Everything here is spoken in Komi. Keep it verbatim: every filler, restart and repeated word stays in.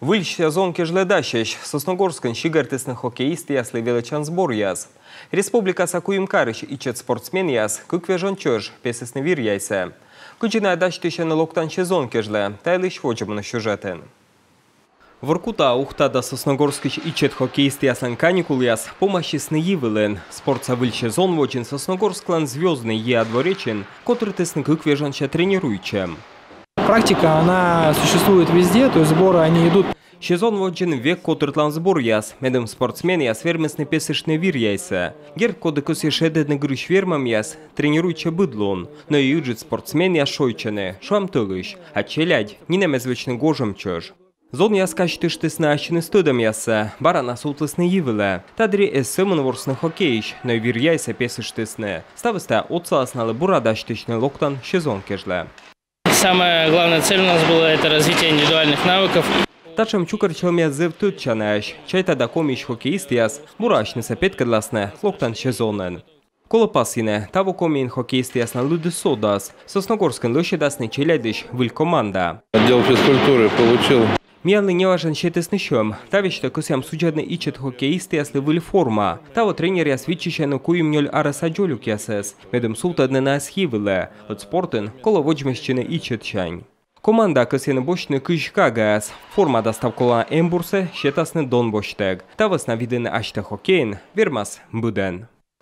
Выль сезон кежлӧ дасьӧсь. Сосногорскын сигӧртісны хоккеистъяслы велӧдчан сборъяс. Республикаса куим карысь ичӧт спортсменъяс кык вежон чӧж песісны Виръяйсӧ. Кыдзи найӧ дасьтысьӧны локтан сезон кежлӧ, та йылысь водзӧ миян сюжетын. Воркута, Ухта да Сосногорскысь ичӧт хоккеистъяслӧн каникулъяс помасисны йи вылын. Спортса выль сезон водзын Сосногорсклӧн «Звёздный» йи дворецын котыртісны кык вежонся тренируйтчӧм. Практика, она существует везде, то есть сборы, они идут. Сезон водзын век котыртлам сборъяс, медым спортсменъяс вермисны песыштны Виръяйсӧ. Герд, коді кӧсйӧ шедӧдны гырысь вермӧмъяс, тренируйтчӧ быд лун. Но и ыджыд спортсменъяс шойччӧны, шуам, тӧлысь, а челядь нинӧм эз вӧчны гожӧм чӧж. Зонъяс казьтыштісны ассьыныс тӧдӧмъяссӧ, бара на сувтлісны йи вылӧ. Та дырйи эз сӧмын ворсны хоккейысь, но и Виръяйсӧ песыштісны. Ставыс тайӧ отсалас налы бура дасьтысьны локтан сезон кежлӧ. Самая главная цель у нас была — это развитие индивидуальных навыков. Татшӧм чукӧртчӧмъяс зэв тӧдчанаӧсь. Чайта да, Комиысь хоккеистъяс бура асьнысӧ петкӧдласны локтан сезонын. Колӧ пасйыны, таво Комиын хоккеистъяслӧн лыдыс содас. Сосногорскын лӧсьӧдасны челядьысь выль команда. Отдел физкультуры получил. Миянлы неважӧн сетісны сьӧм. Та весьтӧ кӧсъям судзӧдны ичӧт хоккеистъяслы выль форма. Таво тренеръяс виччысьӧны куим-нёль арӧса дзолюкъясӧс, медым сувтӧдны найӧс йи вылӧ. Ӧд спортын колӧ водзмӧстчыны ичӧтсянь. Командаӧ кӧсйӧны босьтны кызь кагаӧс. Форма да став колана эмбурсӧ сетасны дон босьттӧг. Та вӧсна видыны асьтӧ хоккейын вермас быдӧн.